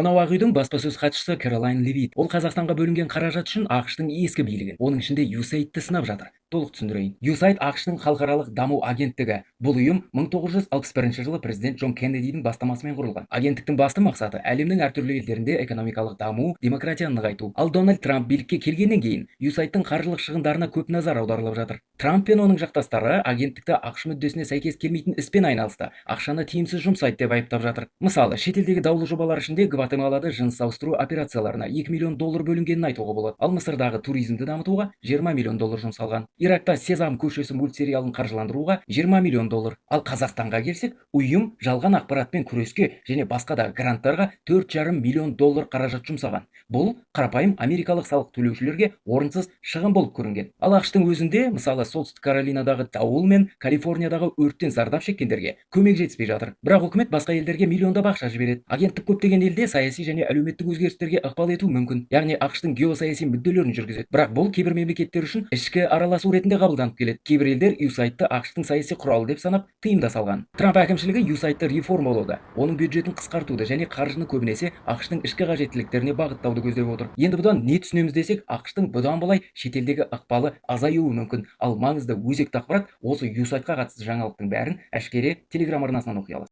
Мынау Ақ үйдің баспасөз хатшысы Кэролайн Левит. Ол Қазақстанға бөлінген қаражат үшін АҚШ-тың ескі билігін, оның ішінде USAID-ті сынап жатыр. Толық түсіндірейін. USAID – АҚШ-тың халықаралық даму агенттігі. Бұл ұйым 1961 жылы президент Джон Кеннедидің бастамасымен құрылған. Агенттіктің басты мақсаты – әлемнің әртүрлі елдерінде экономикалық даму, демократияны нығайту. Ал Дональд Трамп билікке келгеннен кейін USAID-тың қаржылық шығындарына көп назар аударылып жатыр. Трамп пен оның жақтастары агенттікті АҚШ мүддесіне сәйкес келмейтін іспен айналысты, ақшаны тиімсіз жұмсайды деп айыптап жатыр. Мысалы, шетелдегі даулы жобалар ішінде Гватемалада жыныс ауыстыру операцияларына 2 миллион доллар бөлінгенін айтуға болады. Ал Мысырдағы туризмді дамытуға 20 миллион доллар жұмсалған. Иракта «Сезам көшесі» мультсериалын қаржыландыруға 20 миллион доллар. Ал Қазақстанға келсек, ұйым жалған ақпаратпен күреске және басқа да гранттарға 4,5 миллион доллар қаражат жұмсаған. Бұл қарапайым америкалық салық төлеушілерге орынсыз шығын болып көрінген. Ал АҚШ-тың өзінде, мысалы, Солтүстік Каролинадағы дауыл мен Калифорниядағы өрттен зардап шеккендерге көмек жетіспей жатыр. Бірақ үкімет басқа елдерге миллиондап ақша жібереді. Агенттік көптеген елде саяси және әлеуметтік өзгерістерге ықпал етуі мүмкін, яғни АҚШ-тың геосаяси мүдделерін жүргізеді. Бірақ бұл кейбір мемлекеттер үшін ішкі араласу ретінде қабылданып келеді. Кейбір елдер USAID-ты АҚШ-тың саяси құралы деп санап, тыйым да салған. Трамп әкімшілігі USAID-ты реформалауды, оның бюджетін қысқартуды және қаржыны көбінесе АҚШ-тың ішкі қажеттіліктеріне бағыттауды көздеп отыр. Енді бұдан не түсінеміз десек, АҚШ-тың бұдан былай шетелдегі ықпалы азаюы мүмкін. Ал маңызды, өзекті ақпарат, осы USAID-қа қатысты жаңалықтың бәрін «Әшкере» телеграм арнасынан оқи аласыз.